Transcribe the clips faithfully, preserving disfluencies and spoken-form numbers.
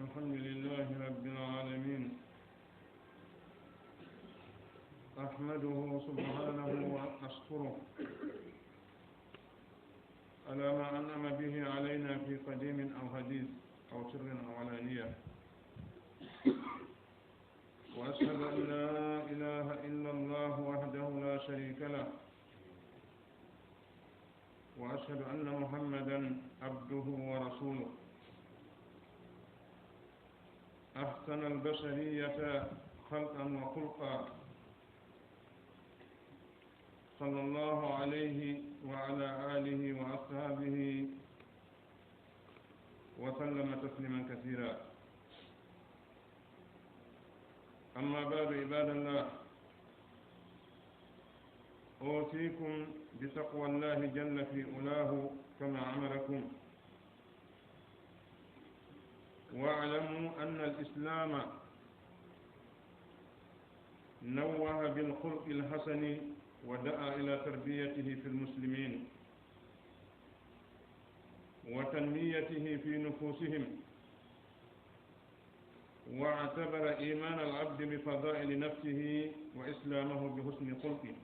الحمد لله رب العالمين. أحمده سبحانه وأشكره على ما أنعم به علينا في قديم أو حديث أو سر أو علانية. وأشهد أن لا إله إلا الله وحده لا شريك له، وأشهد أن محمدا عبده ورسوله، أحسن البشرية خلقا وخلقا، صلى الله عليه وعلى آله وأصحابه وسلم تسليما كثيرا. أما بعد، عباد الله، أوصيكم بتقوى الله جل في علاه كما أمركم، واعلموا أن الإسلام نوه بالخلق الحسن ودعا إلى تربيته في المسلمين وتنميته في نفوسهم، واعتبر إيمان العبد بفضائل نفسه وإسلامه بحسن خلقه.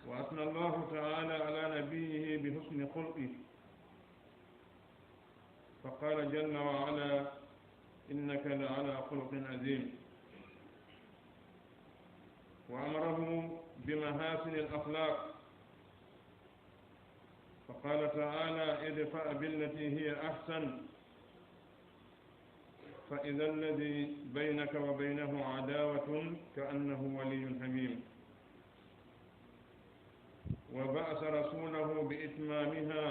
وأثنى الله تعالى على نبيه بحسن خلقه، فقال جل وعلا: إنك لعلى خلق عظيم. وأمره بمحاسن الأخلاق، فقال تعالى: ادفع بالتي هي أحسن، فإذا الذي بينك وبينه عداوة كأنه ولي حميم. وبعث رسوله بإتمامها.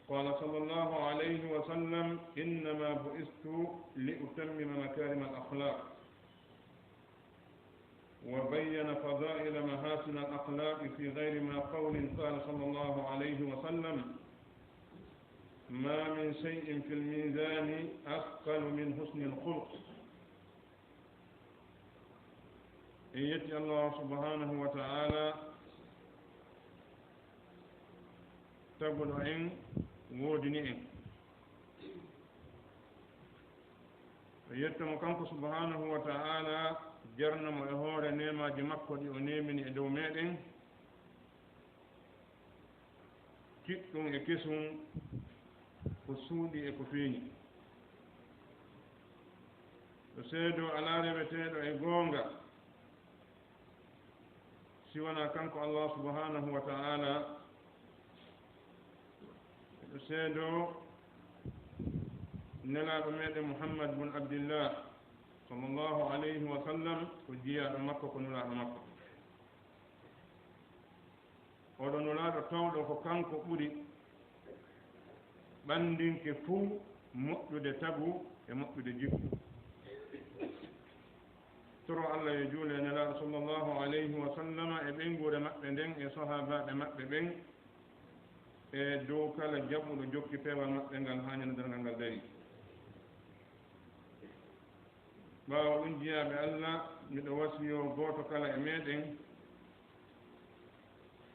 قال صلى الله عليه وسلم: إنما بعثت لأتمم مكارم الأخلاق. وبين فضائل محاسن الأخلاق في غير ما قول. قال صلى الله عليه وسلم: ما من شيء في الميزان أثقل من حسن الخلق. En yetti Allah subhanahu wa ta'ala, taguɗo en, woodini en. En yetto mo kanko subhanahu wa ta'ala, jarno mo e hoore neemaaji makko ɗi o neemini e dow meɗen, kiɗɗum e kesum, ko suuɗi e ko feeñi. Ɗo seedo alaa reweteeɗo e goonga si wonaa kanko Allah subhanahu wa ta'ala. Ɗo seedo nelaaɗo meɗen Muhammad bun Abdillah, sallallahu alayhi wa sallam, ko jiyaaɗo makko, ko nulaaɗo makko. Oɗo nulaaɗo tawɗo ko kanko ɓuri ɓanndinke fuu moƴƴude tagu e moƴƴude jikku. Toro Allah yo juule e nelaaɗo sallallahu alayhi wa sallama e ɓeynguure maɓɓe nden e sahaabaaɓe maɓɓe ɓen e dow kala jaɓuɗo jokki peewal maɓɓe ngal haa ñande darngal ngal darii. Ɓaawo ɗum, jiyaaɓe Allah, miɗo wasiyoo gooto kala e meɗen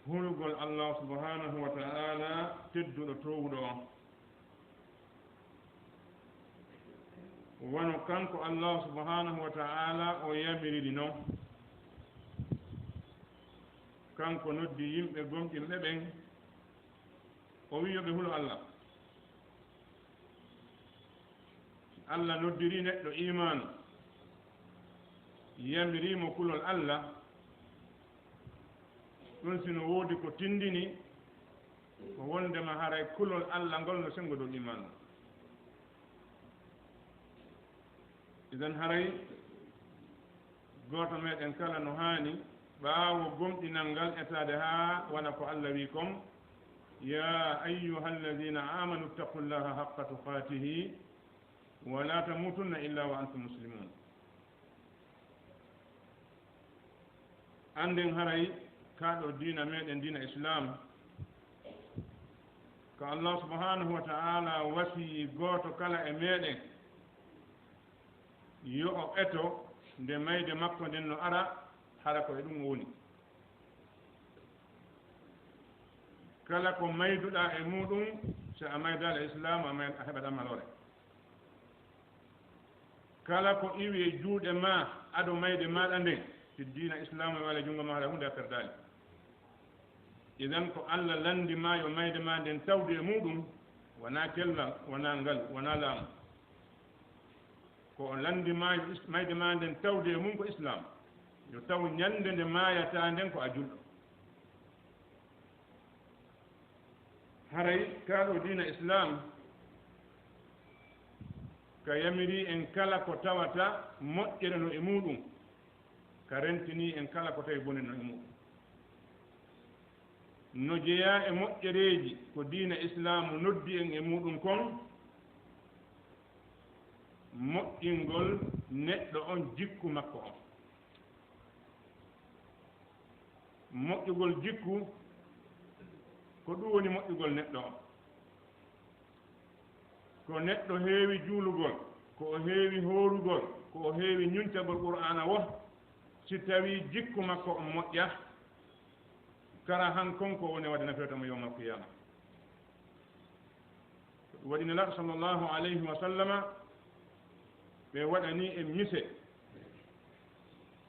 hulugol Allah subhanahu wa ta'ala tedduɗo toowuɗo on. Wano kanko Allah subhanahu wa ta'ala o yamiriri non. Kanko noddi yimɓe gomɗinɓe ɓen, o wi'i yo ɓe hulo Allah. Allah noddiri neɗɗo iimaanu, yamiri mo kulol Allah. Ɗum si no woodi ko tindini, ko wondema haray kulol Allah ngol no sengo dow iimaanu. Idan haray gooto meɗen kala no haani, ɓaawo gomɗinal ngal, etaade haa wona ko Allah wi'i kon: يا أيها الذين آمنوا اتقوا الله حق تقاته ولا تموتن إلا وأنتم مسلمون. Annden haray kaa ɗoo diina meɗen, diina Islaam, ko Allah subhanahu wa ta'ala wasiyii gooto kala e meɗen yo o eto nde mayde makko nden no ara, hara ko e ɗum o woni. Kala ko mayduɗaa e muuɗum, so a maydaali e Islaamu, a may-, a heɓataa maloore. Kala ko iwi e juuɗe ma, ado mayde maaɗa nden, si diina Islaamu e wala junngo ma, haray huunde a perdaali. Idan ko Alla lanndi ma yo mayde ma nden tawdu e muuɗum, wonaa cellal, wonaa ngal, wonaa laamu. Ko o lanndi ma yo is-, mayde ma nden tawdu e mum ko Islaam. Yo taw ñande nde maayataa nden ko a julɗo. Haray kaa ɗoo diina Islaam ka yamirii en kala ko tawata moƴƴere no e muuɗum, ka rentinii en kala ko tawi bone no e muuɗum. No jeyaa e moƴƴereeji ko diina Islaamu noddi en e muuɗum kon, moƴƴingol neɗɗo on jikku makko on. Moƴƴugol jikku, ko ɗum woni moƴƴugol neɗɗo on. Ko neɗɗo heewi juulugol, ko o heewi hoorugol, ko o heewi ñuncagol Qur'aana wo, si tawii jikku makko on moƴƴa, kara han kon ko woni waɗde nafeeto mo yawmal qiyaama. Ko ɗum waɗi Nelaaɗo sallallahu alayhi wa sallama, ɓe waɗani en mise.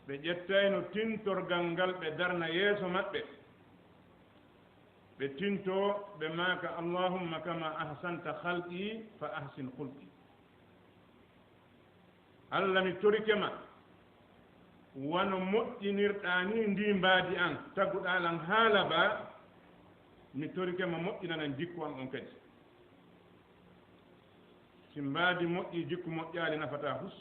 Ɓe ƴettayno tintorgal ngal ɓe darna yeeso maɓɓe. Ɓe tintoo, ɓe maaka, "Allahumma kama ahsanta khalqi fa ahsin khulqi." Alla, mi torike ma, wano moƴƴinirɗaa ni ndii mbaadi an, taguɗaa lan haala ba, mi torike ma moƴƴinanan jikku an on kadi. Si mbaadi moƴƴii, jikku moƴƴaali, nafataa hus.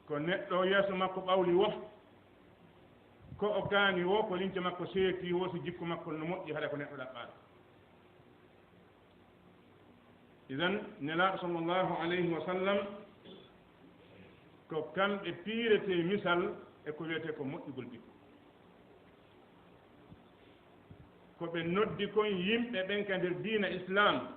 Ko neɗɗo yeeso makko ɓawli wo, ko o kaani wo, ko lince makko seeki wo, si jikku makko no moƴƴi, hara ko neɗɗo ɗaɓɓaaɗo. Idan, Nelaaɗo sallallahu alayhi wa sallam, ko kamɓe piiretee misal e ko wiyetee ko moƴƴugol jikku. Ko ɓe noddi kon yimɓe ɓen ka nder diina Islaam,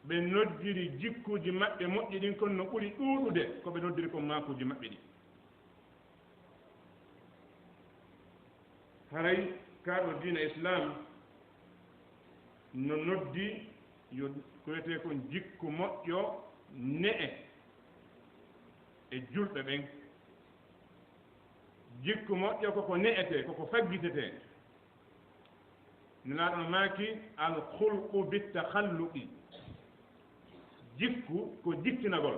ɓe noddiri jikkuuji maɓɓe moƴƴi ɗin kon no ɓuri ɗuuɗude ko ɓe noddiri kon maakuuji maɓɓe ɗin. Haray kaa ɗoo diina Islaam no noddi yo ko wiyetee kon jikku moƴƴo ne'e e julɓe ɓen. Jikku moƴƴo ko ko ne'etee, ko ko faggitetee. Nelaaɗo no maaki, "Al khulqu bit takhalluqi." Jikku ko jikkinagol.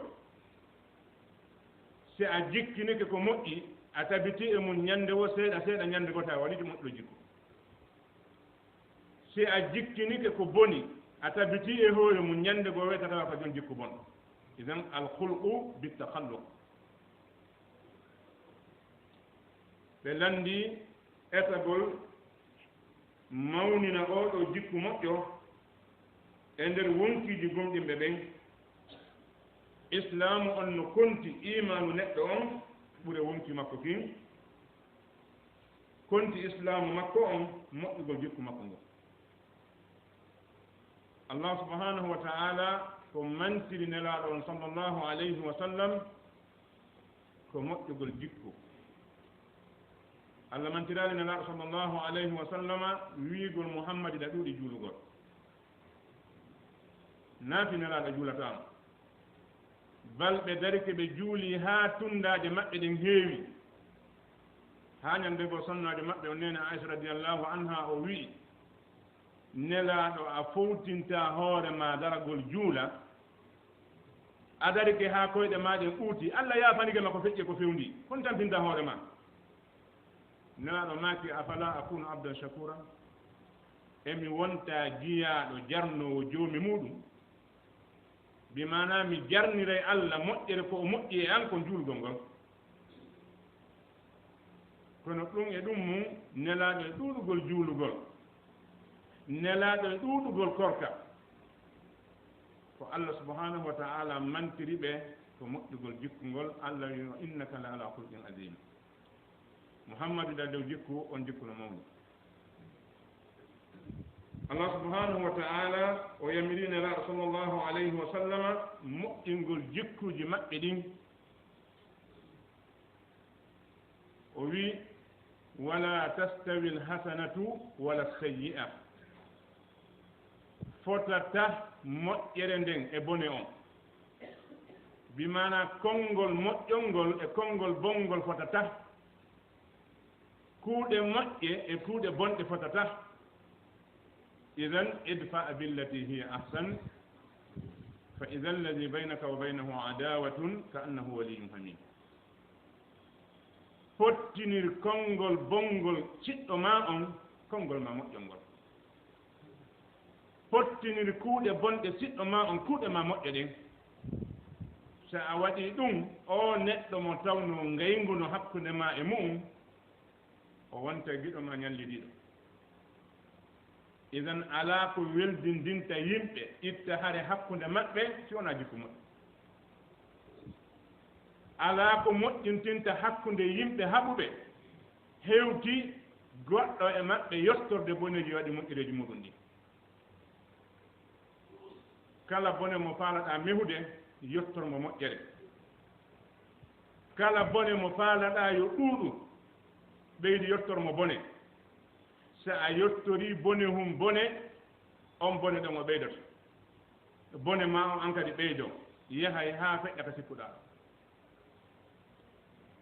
Si a jikkinike ko moƴƴi, a tabitii e mum ñande wo seeɗa seeɗa, ñande gooto a waɗii ɗum moƴƴo jikku. Si a jikkinike ko boni, a tabitii e hoore mum ñande goo weeta tawa ko jon jikku bonɗo. Idan al khulqu bit takhalluq. Ɓe lanndii etagol mawnina oo ɗoo jikku moƴƴo e nder wonkiiji gomɗinɓe ɓen. Islaamu on no konti iimaanu neɗɗo on ɓure wonki makko kin, konti islaamu makko on moƴƴugol jikku makko ngon. Allah subhanahu wa ta'ala ko mantiri Nelaaɗo on sallallahu alayhi wa sallam ko moƴƴugol jikku. Allah mantiraali Nelaaɗo sallallahu alayhi wa sallama wi'ugol Muhammad ina ɗuuɗi juulugol. Naati Nelaaɗo juulataama. Bal ɓe darike ɓe juuli haa tunndaaje maɓɓe ɗen heewi. Haa ñande goo sonnaajo maɓɓe on neene Aisha radiyallahu anha o wi'i, Nelaaɗo, a fowtintaa hoore maa daragol juula, a darike haa koyɗe maa ɗen ɓuuti. Allah yaafanike ma ko feƴƴi e ko fewndii. Kono tampintaa hoore maa. Nelaaɗo maaki, "Afala akunu abdan shakura?" E mi wontaa jiyaaɗo jarnoowo Joomi muuɗum? Bi maanaa mi jarniray Allah moƴƴere ko o moƴƴi e an ko juulgol ngol. Kono ɗum e ɗum mum, Nelaaɗo e ɗuuɗugol juulugol, Nelaaɗo e ɗuuɗugol korka, ko Allah subhanahu wa ta'ala mantiri ɓe ko moƴƴugol jikku ngol. Allah wi'i, "Innaka la ala khulqin azim." Muhammadu, daa dow jikku, on jikku no mawni. Allah subhanahu wa ta'ala o yamiri Nelaaɗo sallallahu alayhi wa sallama moƴƴingol jikkuuji maɓɓe ɗin. O wi'i, ولا تستوي الحسنة ولا السيئة. Fotata moƴƴere nden e bone on. Bi maana konngol moƴƴol ngol e konngol bonngol fotata. Kuuɗe moƴƴe e kuuɗe bonɗe fotata. إذن ادفع بالتي هي أحسن فإذا الذي بينك وبينه عداوة كأنه ولي حميم. Pottinir konngol bonngol siɗɗo ma on, konngol ma moƴƴol ngol. Pottinir kuuɗe bonɗe siɗɗo ma on, kuuɗe ma moƴƴe ɗen. So a waɗii ɗum, oo neɗɗo mo tawnoo ngayngu no hakkunde ma e mu'un, o wonta giɗo ma ñallidiiɗo. Idan, alaa ko weldindinta yimɓe, itta hare hakkunde maɓɓe, si wonaa jikku moƴƴo. Alaa ko moƴƴintinta hakkunde yimɓe haɓuɓe, hewti goɗɗo e maɓɓe yottorde boneeji waɗi moƴƴereeji muɗum ɗin. Kala bone mo faalaɗaa mehude, yottor mo moƴƴere. Kala bone mo faalaɗaa yo ɗuuɗu, ɓeydi yottor mo bone. So a yottorii bone hum bone, on bone ɗon o ɓeydoto. Bone maa on an kadi ɓeydoo, yahay haa feƴƴa ka sikkuɗaa.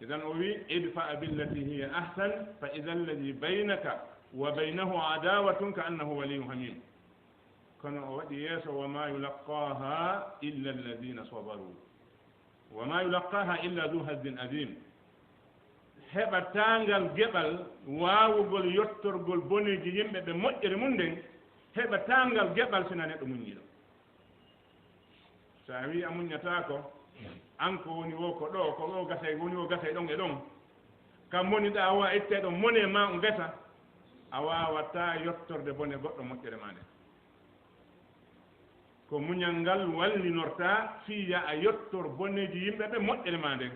Idan o wi, ادفع بالتي هي أحسن فإذا الذي بينك وبينه عداوة كأنه ولي حميم. Kono o waɗi yeeso, وما يلقاها إلا الذين صبروا. وما يلقاها إلا ذو حظ عظيم. Heɓataangal geɓal waawugol yottorgol boneeji yimɓe ɓe moƴƴere mum nden, heɓataangal geɓal sina neɗɗo muññiiɗo. So a wii a muññataako, an ko woni woo ko ɗoo, ko ɗoo gasay, woni woo gasay ɗon e ɗon. Kam woni ɗaa o a ittay ɗon, mone ma on gasa, a waawataa yottorde bone goɗɗo moƴƴere maa nden. Ko muñal ngal wallinorta fii ya a yottor boneeji yimɓe ɓe moƴƴere maa nden.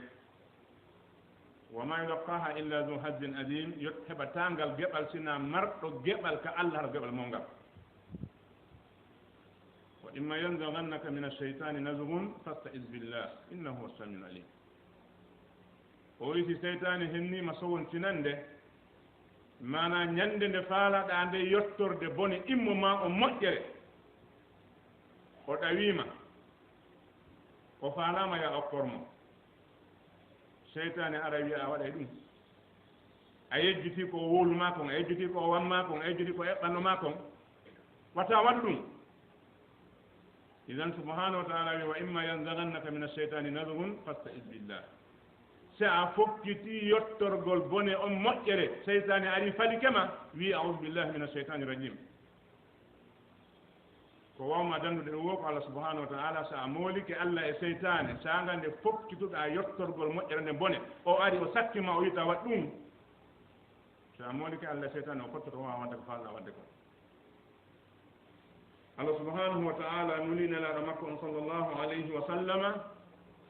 وما يلقاها إلا ذو حظ عظيم. Yot-, heɓataangal geɓal sina marɗo geɓal ka Allah, haɗo geɓal mawngal. وإما ينزغنك من الشيطان نزغ فاستعذ بالله إنه هو السميع العليم. O wi si seytaane hennii ma sowontinande, maanaa ñande nde faalaɗaa nde yottorde bone, immo ma o moƴƴere, o ɗawii ma, o faalaama ya okkor mo. Seytaane ara wiya a waɗay ɗum. A yejjitii ko o wowlu maa kon, a yejjitii ko o wan maa kon, a yejjitii ko o eɓɓanno maa kon. Wata a waɗu ɗum. Idan subhanahu wa ta'ala wi, "Wa imma yanzaghannaka min ash-shaytani nazghun fasta'iz billah." Si a fokkitii yottorgol bone on moƴƴere, seytaane ari falike ma, wi, "A'udhu billahi min ash-shaytani rajim." Ko wawma dandude ɗum wo ko Allah subhanahu wa ta'ala, so a moolike Allah e seytaane, saanga nde fokkituɗaa yottorgol moƴƴere nden bone, o ari o sakki ma, o yita waɗ ɗum. So a moolike Allah e seytaane, o fottoto wawa wadde ko faalɗaa wadde ko. Allah subhanahu wa ta'ala nuli nelaaɗo makko on sallallahu alayhi wa sallama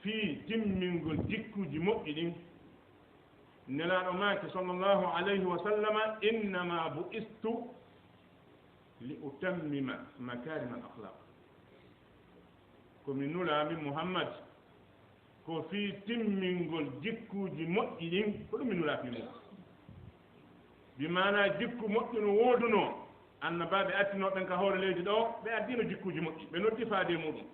fii timmingol jikkuuji moƴƴi ɗin. Nelaaɗo maaki sallallahu alayhi wa sallama, "Innama bu'istu li utammima makarima al akhlaq." Ko mi nulaa min Muhammad ko fii timmingol jikkuuji moƴƴi ɗin, ko ɗum mi nulaa fii mum. Bi maanaa jikku moƴƴu no woodunoo, annabaaɓe attinoo ɓen ka hoore leydi ɗoo, ɓe addiino jikkuuji moƴƴi, ɓe noddi faade e muɗum.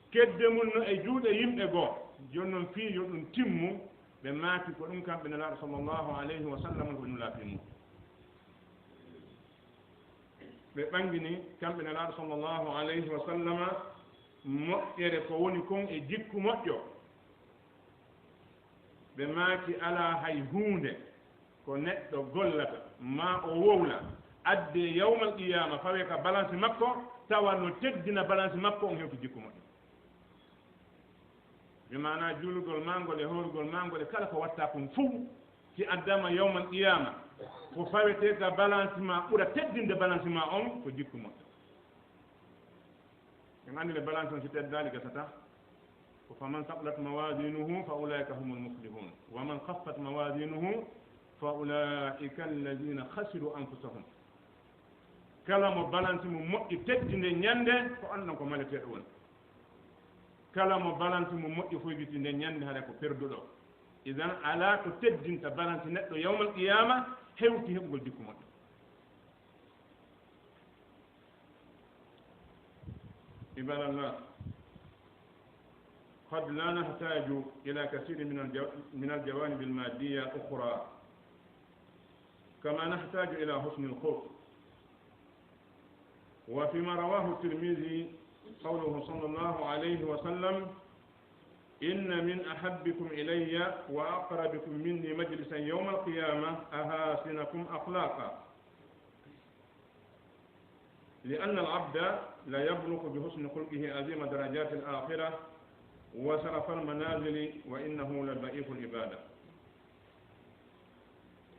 Kedde mum no e juuɗe yimɓe goo, jooni non fii yo ɗum timmu, ɓe maaki ko ɗum kamɓe Nelaaɗo sallallahu alayhi wa sallam ko ɓe nulaa fii mum. Ɓe ɓanngini kamɓe Nelaaɗo sallallahu alayhi wa sallama moƴƴere ko woni kon e jikku moƴƴo. Ɓe maaki alaa hay huunde ko neɗɗo gollata maa o wowla addee yawmal qiyaama fawee ka balance makko tawa no teddina balance makko on hewti jikku moƴƴo. Bi maanaa juulugol maa ngol e hoorugol maa ngol e kala ko waɗtaa kon fow, si addaama yawmal qiyaama, ko fawetee ka balance maa ɓura teddinde balance maa on ko jikku moƴƴo. En anndi le balance on si teddaali gasataa. Ko فمن ثقلت موازينه فأولئك هم المفلحون ومن خفت موازينه فأولئك الذين خسروا أنفسهم. Kala mo balance mum moƴƴi teddi nde ñande, ko on ɗon ko maleteeɗo woni. Kala mo balance mum moƴƴi foygiti nde ñande, haɗa ko perduɗo. Idan, alaa ko teddinta baranti neɗɗo yawmal qiyaama hewti heɓugol jikku moƴƴo. عباد الله، قد لا نحتاج إلى كثير من الجو-، من الجوانب المادية الأخرى، كما نحتاج إلى حسن الخلق. وفيما رواه الترمذي قوله صلى الله عليه وسلم: إن من أحبكم إلي وأقربكم مني مجلسا يوم القيامة أحاسنكم أخلاقا. لأن العبد ليبلغ بحسن خلقه عظيم درجات الآخرة وشرف المنازل، وإنه لضعيف العبادة.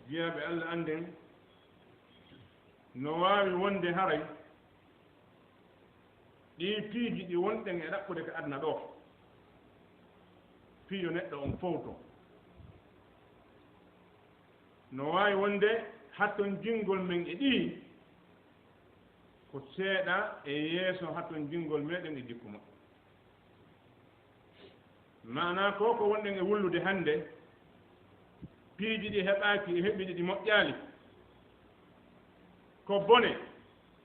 Jiyaaɓe Allah, annden no waawi wonde haray ɗii piiji ɗi wonɗen e ɗaɓɓude ka aduna ɗoo, piijo neɗɗo on fowto. No waawi wonde hattonjingol men e ɗii ko seeɗa e yeeso hattonjingol meɗen e jikku moƴƴo. Maanaa ko, ko wonɗen e wullude hannde, piiji ɗi heɓaaki e heɓi ɗi, ɗi moƴƴaali. Ko bone,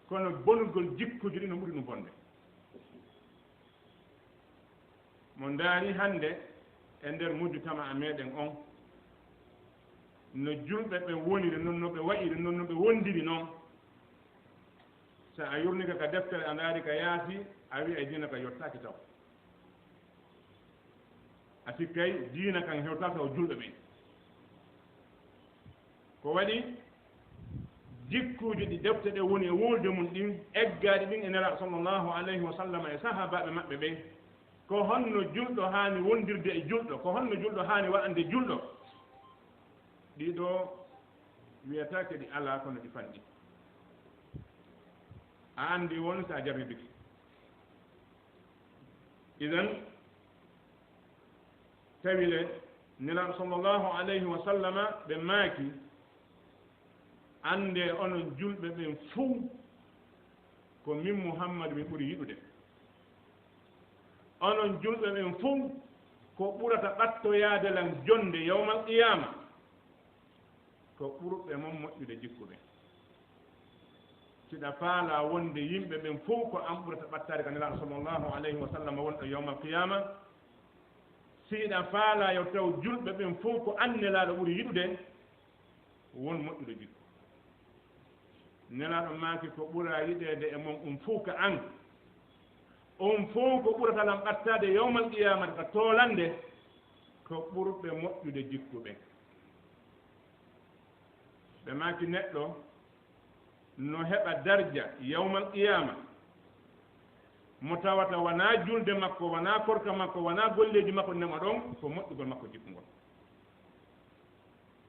kono bonugol jikkuuji ɗi no ɓuri ɗum bonde. Mo ndaari hannde e nder mujtama'a meɗen on, no julɓe ɓen woniri non, no ɓe wa'iri non, no ɓe wondiri non. So a yurnike ka deftere, a ndaari ka yaasi, a wi'ay diina ka yottaaki taw. A sikkay diina kan hewtaaka o julɓe ɓen. Ko waɗi jikkuuji ɗi defte ɗe woni e wolde mum ɗin, eggaaɗi ɗin e Nelaaɗo sallallahu alayhi wa sallam e sahaabaaɓe maɓɓe ɓen. Ko honno julɗo haani wondirde e julɗo? Ko honno julɗo haani wa'ande julɗo? Ɗii ɗoo wiyataake ɗi alaa, kono ɗi fanɗi. A anndi won so a jarribike. Idan, tawi le, Nelaaɗo sallallahu alayhi wa sallama ɓe maaki, anndee onon julɓe ɓen fow, ko min Muhammadu mi ɓuri yiɗude. Onon julɓe ɓen fow, ko ɓurata ɓattoyaade lan jonnde yawmal qiyaama, ko ɓurɓe mon moƴƴude jikku ɓen. Siɗa faalaa wonde yimɓe ɓen fow ko an ɓurata ɓattaade ka Nelaaɗo sallallahu alayhi wa sallam wonɗo yawmal qiyaama, siɗa faalaa yo taw julɓe ɓen fow ko an Nelaaɗo ɓuri yiɗude, won moƴƴude jikku. Nelaaɗo maaki, ko ɓuraa yiɗeede e mon on fow ka an, on fow ko ɓurata lan ɓattaade yawmal qiyaamata ka toolannde, ko ɓurɓe moƴƴude jikku ɓen. Ɓe maaki, neɗɗo no heɓa darja yawmal qiyaama, mo tawata wanaa julde makko, wanaa korka makko, wanaa golleeji makko nemo ɗon, ko moƴƴugol makko jikku ngol.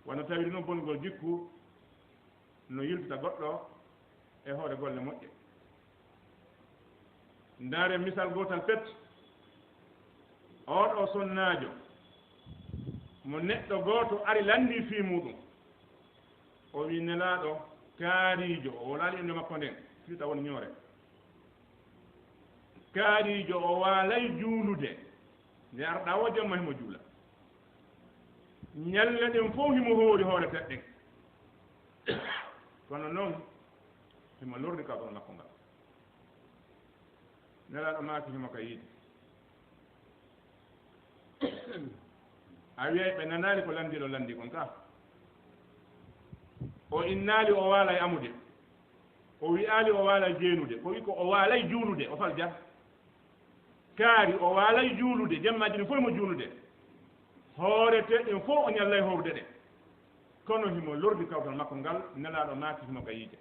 Wano tawiri non, bongol jikku no yiltita goɗɗo e hoore golle moƴƴe. Ndaaren misal gootal pet. Oo ɗoo sonnaajo mo neɗɗo gooto ari lanndii fii muuɗum. O wi'i, Nelaaɗo, kaariijo, o wolaali innde makko nden, fii taw woni ñoore. Kaariijo o waalay juulude. Nde arɗaa woo jemma himo juula. Ñalle ɗen fow himo hoori hoore teɗɗen. Kono non, himo lorri kawtal makko ngal. Nelaaɗo maaki himo ka yiide. A wi'ay ɓe nanaali ko lanndiiɗo lanndii kon ka. O innaali o waalay amude. O wi'aali o waalay jeenude. Ko wi'i ko o waalay juulude, o falja. Kaari o waalay juulude, jemmaaji ɗin fow himo juulude. Hooreteeɗe ɗen fow o ñallay hoorude ɗe. Kono himo lorri kawtal makko ngal, Nelaaɗo maaki himo ka yiide.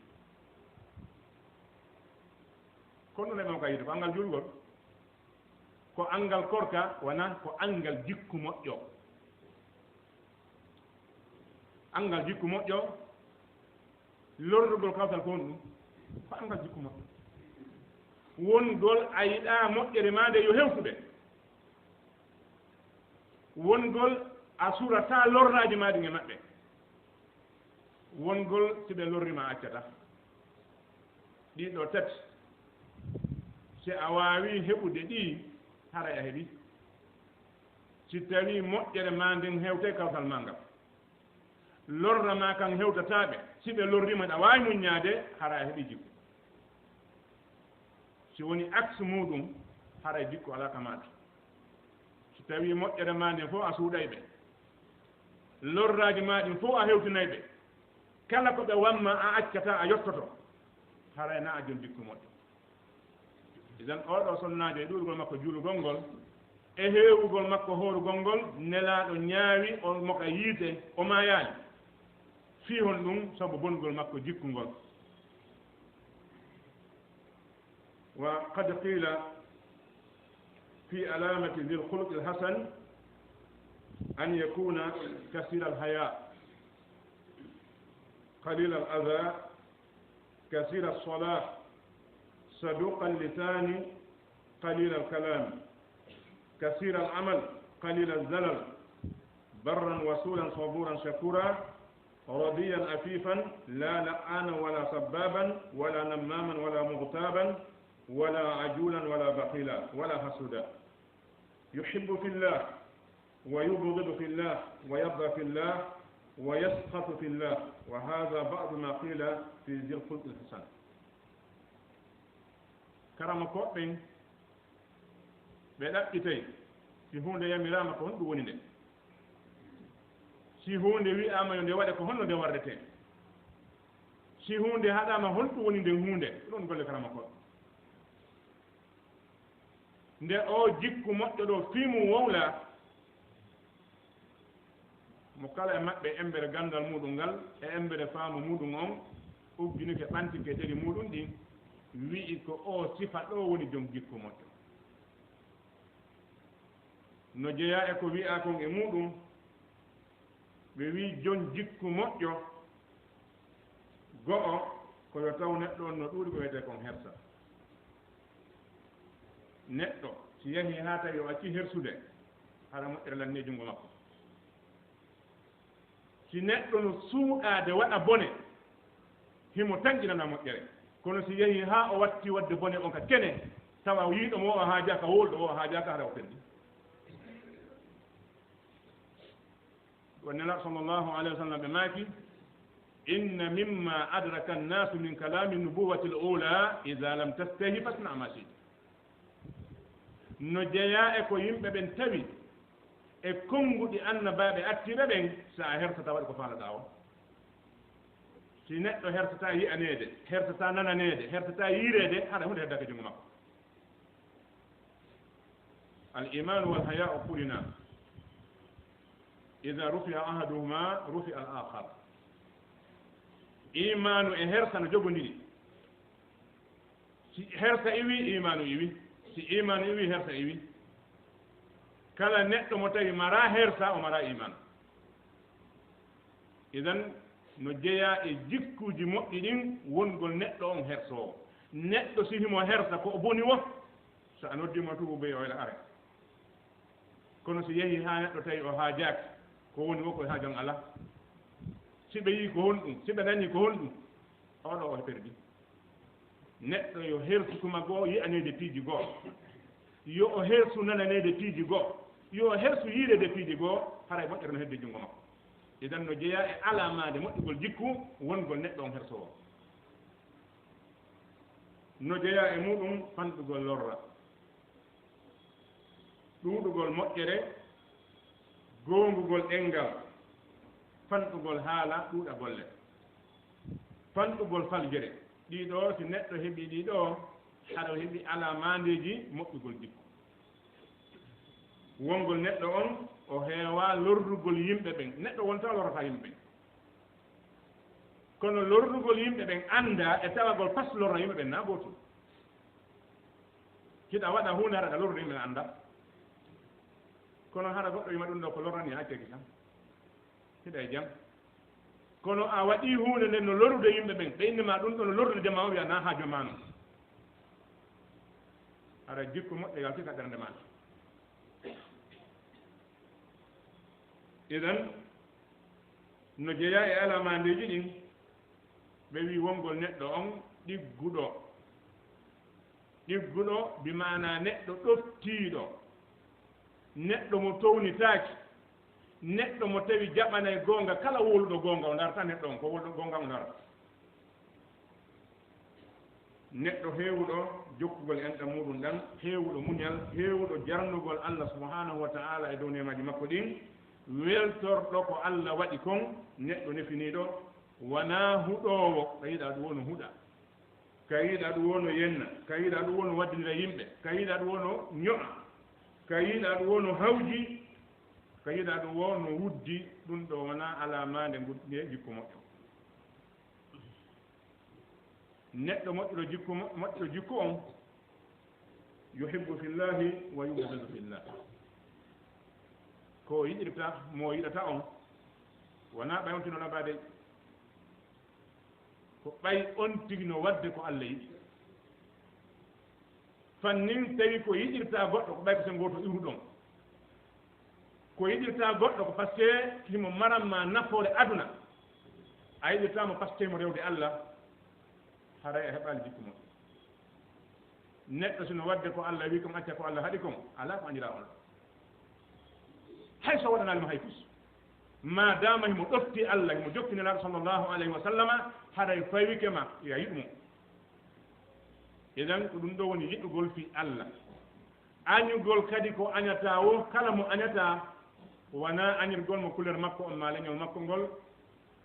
Kono ɗun e mo ka yiide, ko anngal juulgol, ko anngal korka, wanaa ko anngal jikku moƴƴo. Anngal jikku moƴƴo, lorrugol kawtal ko honɗun? Ko anngal jikku moƴƴo. Wongol a yiɗaa moƴƴere maa nden yo hewtu ɓe. Wongol a surataa lorraaji maa ɗin e maɓɓe. Wongol si ɓe lorrii ma a accataa. Ɗii ɗoo tati, si a waawii heɓude ɗii, haray a heɓii. Si tawii moƴƴere maa nden hewtay kawtal maa ngal, lorra maa kan hewtataa ɓe, si ɓe lorrii ma, a waawi muññaade, hara a heɓii jikku. Si woni aks muuɗum, haray jikku alaa ka maaɗa. Si tawii moƴƴere maa nden fof a suuɗay ɓe, lorraaji maa ɗin fof a hewtinay ɓe, kala ko ɓe wamma a accataa, a yottoto, haray na a jom jikku moƴƴo. Idan, oo ɗoo sonnaajo e ɗuurugol makko juulugol ngol, e heewugol makko hoorugol ngol, Nelaaɗo ñaawi o mo ka yiite, o maayaali. Fii honɗum? Sabu bonugol makko jikku ngol. وقد قيل في علامة ذي الخلق الحسن أن يكون كثير الحياء، قليل الأذى، كثير الصلاح، صدوق اللسان، قليل الكلام، كثير العمل، قليل الزلل، برا وصولا صبورا شكورا، رضيا عفيفا، لا لعانا ولا سبابا ولا نماما ولا مغتابا ولا عجولا ولا بخيلا ولا حسودا، يحب في الله ويبغض في الله ويرضى في الله ويسخط في الله، وهذا بعض ما قيل في ذي الخلق الحسن. Karamokooɓe ɓen, ɓe ɗaɓɓitay si huunde yamiraama ko honɗum woni nde, si huunde wi'aama yo nde waɗe ko honno nde warretee, si huunde haɗaama honɗum woni nden huunde, ko ɗon golle karamokooɓe. Nde oo jikku moƴƴo ɗoo fii mum wowlaa, mo kala e maɓɓe emmbere ganndal muuɗum ngal e emmbere faamu muuɗum on ugginike, ɓantike ɗeri muuɗum ɗin, wi'i ko oo sifa ɗoo woni jom jikku moƴƴo. No jeyaa e ko wi'aa kon e muuɗum, ɓe wi'i jom jikku moƴƴo, go'o, ko yo taw neɗɗo on no ɗuuɗi ko wiyetee kon hersa. Neɗɗo, si yahii haa tawi o accii hersude, hara moƴƴere lannii e junngo makko. Si neɗɗo no suuɗaade waɗa bone, himo tanƴinana moƴƴere. Kono si yahii haa o wattii waɗde bone on ka kene, tawa yiiɗo mo o haajaaka, wowluɗo o haajaaka, hara o felli. Wa Nelaaɗo sallallahu alayhi wa sallam ɓe maaki, إن مما أدرك الناس من كلام النبوة الأولى إذا لم تستحي فاصنع ما شئت. No jeyaa e ko yimɓe ɓen tawi e konnguɗi annabaaɓe attiiɓe ɓen, so a hersataa, waɗ ko faalaɗaa on. Si neɗɗo hersataa yi'aneede, hersataa nananeede, hersataa yiireede, hara huunde heddaaka e junngo makko. الإيمان والحياء قرنا، إذا رفع أحدهما رفع الآخر. Iimaanu e hersa no jogondiri. Si hersa iwii, iimaanu iwii. Si iimaanu iwii, hersa iwii. Kala neɗɗo mo tawi maraa hersa, o maraa iimaanu. Idan, no jeyaa e jikkuuji moƴƴi ɗin wongol neɗɗo on hersoowo. Neɗɗo si himo hersa ko o boni woo, so a noddii mo tuubu, ɓe o ila are. Kono si yehii haa neɗɗo tawi o haajaaki, ko woni woo ko e haaju on alaa. Si ɓe yi'i ko honɗum, si ɓe nanii ko honɗum, oo ɗoo o perdi. Neɗɗo yo hersu tuma goo yi'aneede piiji goo. Yo o hersu nananeede piiji goo. Yo o hersu yiireede piiji goo, haray moƴƴere no hedde junngo makko. Idan no jeyaa e alaamaade moƴƴugol jikku wongol neɗɗo on hersoowo. No jeyaa e muuɗum fanɗugol lorra, ɗuuɗugol moƴƴere, goongugol ɗemngal, fanɗugol haala, ɗuuɗa golle, fanɗugol faljere. Ɗii ɗoo, si neɗɗo heɓii ɗii ɗoo, hara o heɓii alaamaandeeji moƴƴugol jikku. Wongol neɗɗo on, o heewaa lorrugol yimɓe ɓen. Neɗɗo wontaa lorrataa yimɓe ɓen. Kono lorrugol yimɓe ɓen anndaa e tawagol pas lorra yimɓe ɓen na gootum. Hiɗa waɗa huunde hara aɗa lorrude yimɓe ɓen anndaa. Kono hara goɗɗo wi'ima ɗum ɗoo ko lorra nii, a accaki tan. Hiɗa e jam. Kono a waɗii huunde nden no lorrude yimɓe ɓen, ɓe inni ma ɗum ɗoo no lorrude jamaa o, wi'a na haaju maa non. Hara jikku moƴƴo yalti ka ɓernde maa. Idan, no jeyaa e alaamaandeeji ɗin, ɓe wi'i wongol neɗɗo on ɗigguɗo. Ɗigguɗo bi maanaa neɗɗo ɗoftiiɗo. Neɗɗo mo townitaaki, neɗɗo mo tawi jaɓanay goonga, kala wowluɗo goonga o darata, neɗɗo on ko wowluɗo goonga o darata. Neɗɗo heewuɗo jokkugol enɗam muuɗum ɗam, heewuɗo muñal, heewuɗo jarnugol Allah subhanahu wa ta'ala e dow neemaaji makko ɗin, weltorɗo ko Allah waɗi kon, neɗɗo nefiniiɗo, wanaa huɗoowo, ka yiɗa ɗum woni huɗa, ka yiɗa ɗum woni yenna, ka yiɗa ɗum woni waddinira yimɓe, ka yiɗa ɗum woni ño'a, ka yiɗa ɗum woni hawji, ka yiɗa ɗum woni wuddi, ɗum ɗo wanaa alaamaande ngu-, nge jikku moƴƴo. Neɗɗo moƴƴuɗo jikku mo-, moƴƴuɗo jikku on, yuhibbu fillahi wa yubghidu fillah. Ko o yiɗirta, mo o yiɗata on, wanaa ɓay on tino labaade, ko ɓay on tigi no waɗde ko Allah yiɗi. Fannin tawi ko yiɗirta goɗɗo, ko ɓay ko sen gooto iwruɗon. Ko yiɗirta goɗɗo ko parce que himo maran ma nafoore aduna. A yiɗirta mo parce que himo rewde Allah, haray a heɓaali jikku moƴƴo. Neɗɗo sino waɗde ko Allah wi kon, acca ko Allah haɗi kon, alaa ko añiraa on. Hay so waɗanaali mo hay fus. Maadaama himo ɗofti Allah, himo jokkini Nelaaɗo sallallahu alayhi wa sallama, haray fawike ma, yo a yiɗu mo. Idan, ko ɗum ɗo woni yiɗugol fii Allah. Añugol kadi ko añataa woo, kala mo añataa, wanaa añirgol mo couleur makko on, maa leñol makko ngol,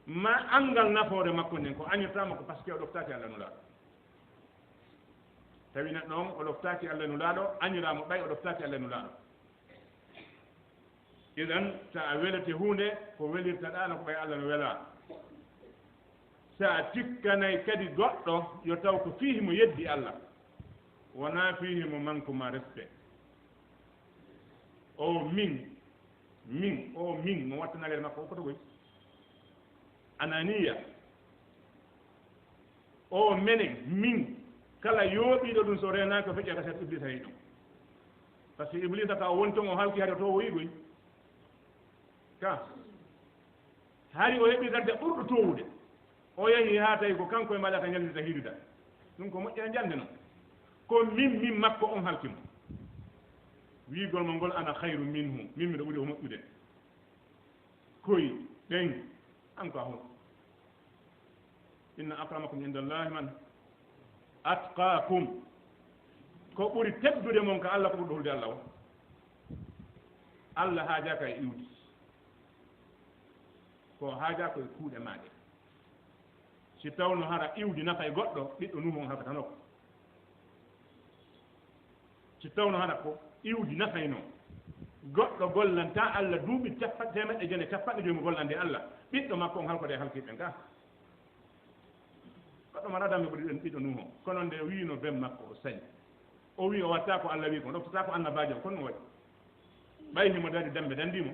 maa anngal nafoore makko nden, ko añirtaa mo ko parce que o ɗoftaaki Allah Nulaaɗo. Tawi neɗɗo on, o ɗoftaaki Allah Nulaaɗo, añiraa mo ɓay o ɗoftaaki Allah Nulaaɗo. Idan, so a welete huunde, ko welirtaɗaa no ko ɓay Allah no welaa. So a tikkanay kadi goɗɗo, yo taw ko fii himo yeddi Allah, wonaa fii himo manque ma respect. O min, min, o min, mo watta nagere makko, o koto goy. Ananiya. O menen, min, kala yooɓiiɗo ɗum so reenaaki o feƴƴa ka seeɗa Iblisa heɓi ɗum. Parce que Iblisa ka o woni ton o halki hari o to o yi'oyi. Ka. Hari o heɓi darja ɓurɗo towude. O yahi haa tawi ko kanko e mbaɗata ñalnirta hiiduda. Ɗum ko moƴƴere njande non. Ko min, min makko on halki mo. Wiigol mo ngol ana khayru minhu, min miɗo ɓuri o moƴƴude. Koy, ɗen, an ko a hol? Inna akramakum indallahi man atqakum. Ko ɓuri teddude mon ka Allah ko ɓurɗo hulde Allah o. Allah haajaaka e iwdi. Ko haajaa ko e kuuɗe maa ɗe. Si tawno hara iwdi nafay goɗɗo, ɓiɗɗo Nuuhu on halkatanoo ko. Si tawno hara ko iwdi nafayno goɗɗo gollantaa Allah duuɓi cappa-, teemeɗɗe jenayi cappanɗe jowi mo gollande Allah, ɓiɗɗo makko on halkode e halkiiɓe ɓen ka. Goɗɗo mara dambe ko ɗiɗo, ɓiɗɗo Nuuhu on. Kono nde wiino ben makko o sañi. O wii o watta ko Allah wii ko, o ɗoftataa ko annabaajo on, kono no waɗi. Ɓay himo daɗi dambe dandii mo.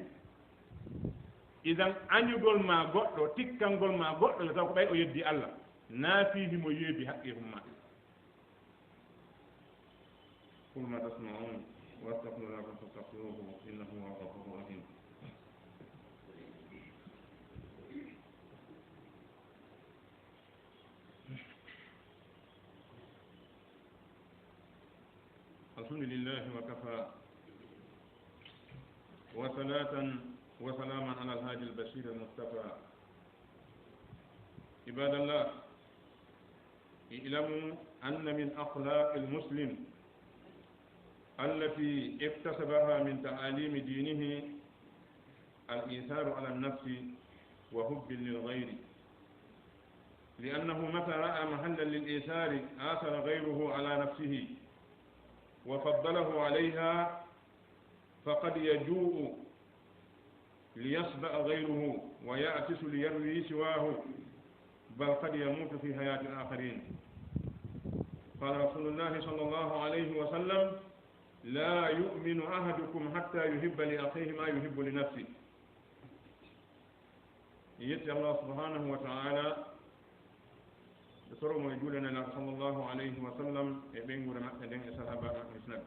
Idan añugol ma goɗɗo, tikkangol ma goɗɗo, yo taw ko ɓay o yeddi Allah. Naa fii himo yeebi haqqi humma. قل ما تسمعون وأستغفر الله لكم فاستغفروه إنه هو الغفور الرحيم. الحمد لله وكفى وصلاة وسلاما على الهادي البشير المصطفى. عباد الله، اعلموا أن من أخلاق المسلم التي اكتسبها من تعاليم دينه الإيثار على النفس وحب للغير، لأنه متى رأى محلا للإيثار آثر غيره على نفسه وفضله عليها، فقد يجوع ليشبع غيره ويعطش ليروي سواه، بل قد يموت في حياة الآخرين. قال رسول الله صلى الله عليه وسلم: لا يؤمن أحدكم حتى يحب لأخيه ما يحب لنفسه. En yetti Allah subhanahu wa ta'ala, ɓe soro mo e juulde Nelaaɗo sallallahu alayhi wa sallam e ɓeynguure maɓɓe nden e sahaabaaɓe maɓɓe hisnaɓe.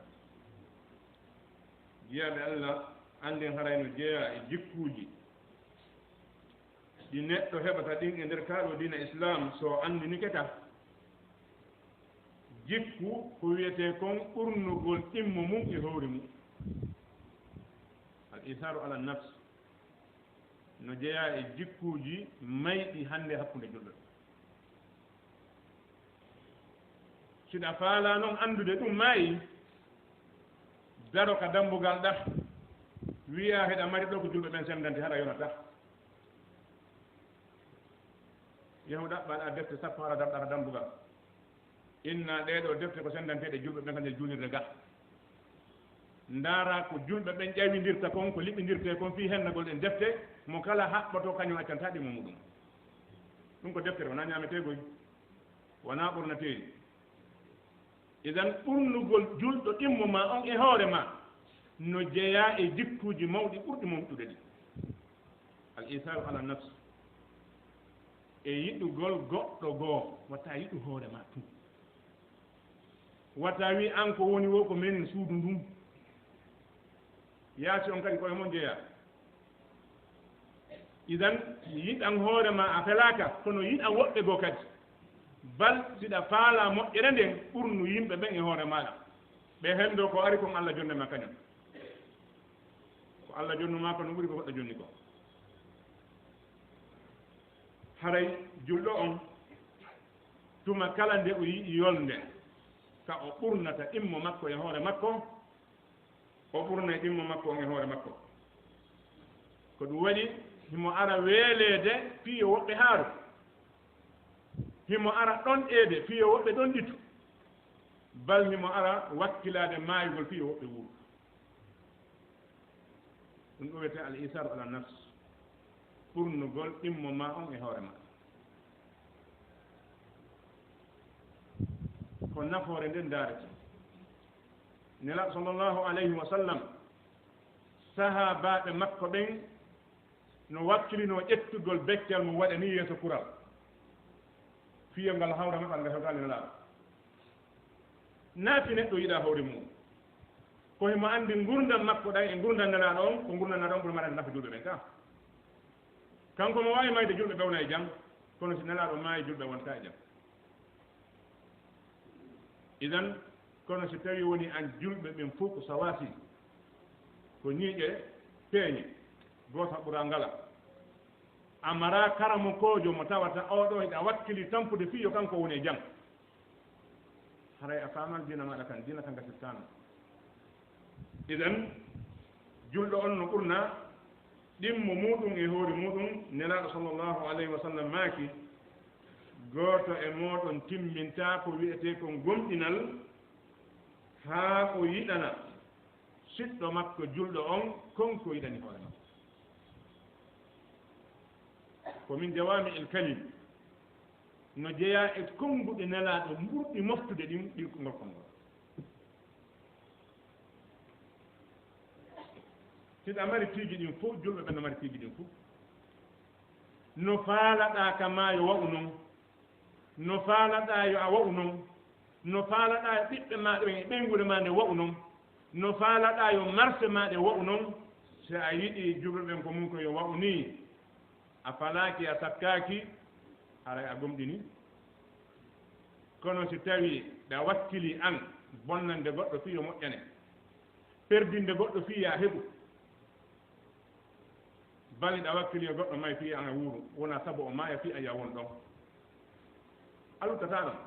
Jiyaaɓe Allah, annden haray no jeyaa e jikkuuji ɗi neɗɗo heɓata ɗin e nder kaa ɗoo diina Islaam, so o anndinike ka. Jikku ko wiyetee kon ɓurnugol ɗimmo mum e hoore mum. Isaaru ala nafs no jeyaa e jikkuuji mayɗi hannde hakkunde julɓe. Siɗa faalaa noon anndude ɗum maayi, daro ka dambugal ɗa, wiyaa hiɗa mari ɗo ko julɓe ɓen sendante, haɗa yonata. Yahu ɗaɓɓa ɗa defte sappo, haɗa darɗa ka dambugal. Inna ɗee ɗoo defte ko senndanteeɗe julɓe ɓen ka nder juulirde ga. Ndaara ko julɓe ɓen ƴawindirta kon, ko liɓindirtee kon fii henndagol ɗen defte, mo kala haɓɓotoo kañum accantaa ɗimmo muɗum. Ɗum ko deftere, wonaa ñaameteegoy, wonaa ɓornateeri. Idan ɓurnugol julɗo ɗimmo maa on e hoore maa no jeyaa e jikkuuji mawɗi ɓurɗi mawɗude ɗi. Al isaaru ala nafs, e yiɗugol goɗɗo goo, wata yiɗu hoore maa tun. Wata wi an ko woni woo ko menen suudu ndun. Yaasi on kadi ko e mon jeyaa. Idan yiɗan hoore maa a felaaka, kono yiɗan woɓɓe goo kadi. Bal siɗa faalaa moƴƴere nden, ɓurnu yimɓe ɓen e hoore maaɗa. Ɓe henndoo ko ari kon Alla jonnde maa kañum. Ko Alla jonnu maa ko no ɓuri ko goɗɗo jonni ko. Haray julɗo on, tuma kala nde o yi'i yolnde, ka o ɓurnata ɗimmo makko e hoore makko, o ɓurna e ɗimmo makko on e hoore makko. Ko ɗum waɗi himo ara weeleede fii yo woɓɓe haaru. Himo ara ɗonɗeede fii yo woɓɓe ɗonɗitu. Bal himo ara wakkilaade maayugol fii yo woɓɓe wuuru. Ɗum ɗum wiyetee al isaaru ala nafs, ɓurnugol ɗimmo maa on e hoore maa. Ko nafoore nden ndaarete. Nelaaɗo sallallahu alayhi wa sallam, sahaabaaɓe makko ɓen no wakkilinoo ƴettugol beccal mum waɗa nii yeeso kural. Fii yo ngal hawra maɓɓal ngal hewtaali Nelaaɗo. Naa fii neɗɗo yiɗa hoore mum. Ko himo anndi ngurndan makko ɗan e ngurndan Nelaaɗo on, ko ngurndan Nelaaɗo on ɓuri marande nafa julɓe ɓen ka. Kanko mo waawi mayde julɓe ɓe wona e jam, kono si Nelaaɗo maayi julɓe wonta e jam. Idan, kono si tawi woni an julɓe ɓen fof ko sawaasi, ko ñiiƴe peeñe, gooto ɓura ngala. A maraa karamokoojo mo tawata oo ɗoo hiɗa wakkili tampude fii yo kanko woni e jam. Haray a faaman diina maaɗa kan, diina kan gasirtaano. Idan, julɗo on no ɓurna ɗimmo muuɗum e hoore muuɗum. Nelaaɗo sallallahu alayhi wa sallam maaki, gooto e mooɗon timmintaa ko wi'etee kon gomɗinal haa o yiɗana siɗɗo makko julɗo on kon ko yiɗani hoore makko. Ko min jawaami el kalim no jeyaa e konnguɗi Nelaaɗo ɓurɗi moftude ɗin ɗirkongol konngol. Hiɗa mari piiji ɗin fof, julɓe ɓen no mari piiji ɗin fof. No faalaɗaa ka maa yo wa'u non. No faalaɗaa yo a wa'u non. No faalaɗaa yo ɓiɓɓe maa ɓen e ɓeynguure maa nde wa'u non. No faalaɗaa yo marse maa ɗe wa'u non. Si a yiɗii julɓe ɓen ko mun ko yo wa'u nii, a falaaki, a sakkaaki, haray a gomɗini. Kono si tawii ɗa wakkilii an bonnande goɗɗo fii yo moƴƴane, perdinde goɗɗo fii yo a heɓu, bali ɗa wakkilii yo goɗɗo may fii an a wuuru, wona sabu o maaya fii an yo a won ɗon. A luttataa ɗon.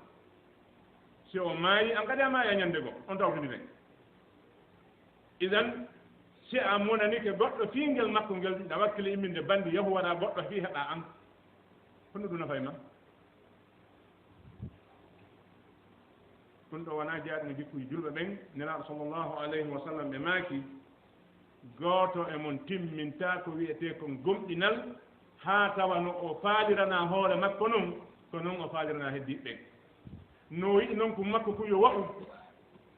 Si o maayi, an kadi a maaya ñande goo, on tawtindinen. Idan, si a monanike goɗɗo fii ngel makko ngel, ɗa wakkili imminde banndi, yahu waɗa goɗɗo fii heɓa an. Honno ɗum nafay ma? Ɗum ɗo wonaa jaaɗo e jikkuuji julɓe ɓen. Nelaaɗo sallallahu alayhi wa sallam ɓe maaki, gooto e mon timmintaa ko wi'etee kon gomɗinal, haa tawa no o faaliranaa hoore makko non, ko non o faaliranaa heddiiɓe ɓen. No o yiɗi non ko makko ko yo wa'u,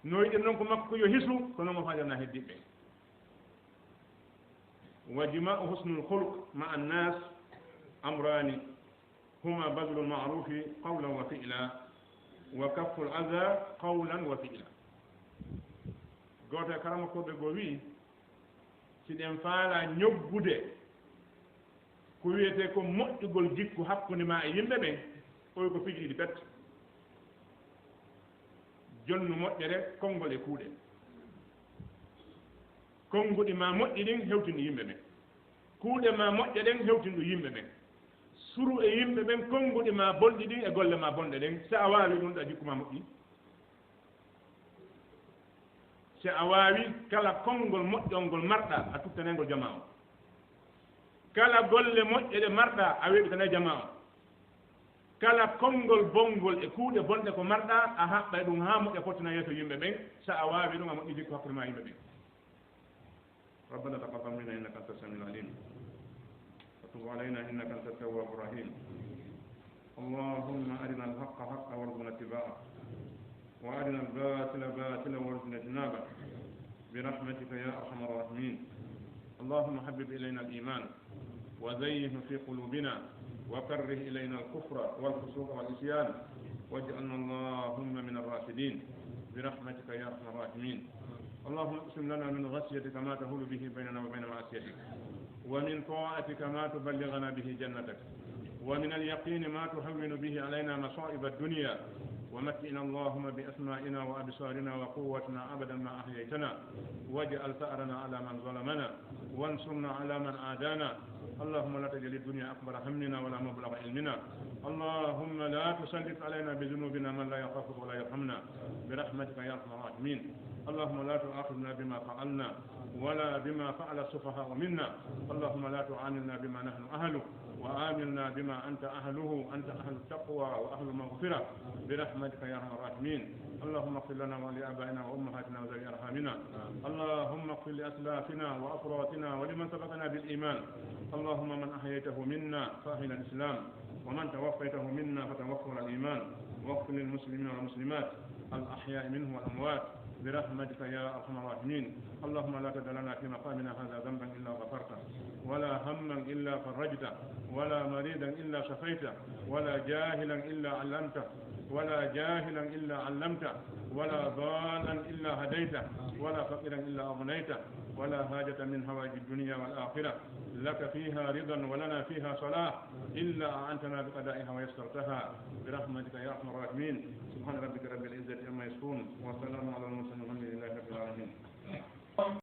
no o yiɗi non ko makko ko yo hisu, ko non o faaliranaa heddiiɓe ɓen. Wa jimaa'u husnul khuluq ma'a an-nas amrani, huma badlul ma'rufi qawlan wa fi'la, wa kafful adha qawlan wa fi'la. Gooto e karamokooɓe goo wi'i, si ɗen faalaa ñoggude ko wi'etee ko moƴƴugol jikku hakkunde maa e yimɓe ɓen, oy ko piiji ɗiɗi pet. Jonnu moƴƴere, konngol e kuuɗe. Konnguɗi ma moƴƴi ɗin hewtin ɗi yimɓe ɓen. Kuuɗe ma moƴƴe ɗen hewtin ɗum yimɓe ɓen. Suru e yimɓe ɓen konnguɗi ma bonɗi ɗin e golle ma bonɗe ɗen. Si a waawi ɗum, ɗa jikku ma moƴƴi. Si a waawi, kala konngol moƴƴol ngol marɗa, a tuttanay ngol jamaa on. Kala golle moƴƴe ɗe marɗa, a weeɓitanay jamaa on. Kala konngol bonngol e kuuɗe bonɗe ko marɗa, a haɓɓay ɗum haa moƴƴa fottina yeeso yimɓe ɓen. Si a waawi ɗum, a moƴƴi jikku hakkunde ma e yimɓe ɓen. ربنا تقبل منا إنك أنت السميع العليم، وتب علينا إنك أنت التواب الرحيم. اللهم أرنا الحق حقا وارزقنا اتباعه، وأرنا الباطل باطلا وارزقنا اجتنابه، برحمتك يا أرحم الراحمين. اللهم حبب إلينا الإيمان وزينه في قلوبنا وكره إلينا الكفر والفسوق والعصيان واجعلنا اللهم من الراشدين برحمتك يا أرحم الراحمين. اللهم اقسم لنا من خشيتك ما تحول به بيننا وبين معصيتك، ومن طاعتك ما تبلغنا به جنتك، ومن اليقين ما تهون به علينا مصائب الدنيا، ومتعنا اللهم بأسماعنا وأبصارنا وقوتنا أبدا ما أحييتنا، واجعل ثأرنا على من ظلمنا، وانصرنا على من عادانا. اللهم لا تجعل الدنيا أكبر همنا ولا مبلغ علمنا. اللهم لا تسلط علينا بذنوبنا من لا يخافك ولا يرحمنا، برحمتك يا أرحم الراحمين. اللهم لا تؤاخذنا بما فعلنا ولا بما فعل السفهاء منا. اللهم لا تعاملنا بما نحن أهله، وعاملنا بما أنت أهله، أنت أهل التقوى وأهل المغفرة، برحمتك يا أرحم الراحمين. اللهم اغفر لنا ولآبائنا وأمهاتنا وذوي أرحامنا. اللهم اغفر لأسلافنا وأتراثنا ولمن سبقنا بالإيمان. اللهم من أحييته منا فأحينا الإسلام، ومن توفيته منا فتوفه على الإيمان، واغفر للمسلمين والمسلمات الأحياء منهم والأموات برحمتك يا أرحم الراحمين. اللهم لا تدع لنا في مقامنا هذا ذنبا إلا غفرته، ولا هما إلا فرجته، ولا مريضا إلا شفيته، ولا جاهلا إلا علمته، ولا جاهلا إلا علمته، ولا ضالا إلا هديته، ولا فقيرا إلا أغنيته، ولا حاجة من حوائج الدنيا والآخرة لك فيها رضا ولنا فيها صلاح إلا أعنتنا بقضائها ويسرتها برحمتك يا أرحم الراحمين. سبحان ربك رب العزة عما يصفون، وسلام على المرسلين، والحمد لله رب العالمين.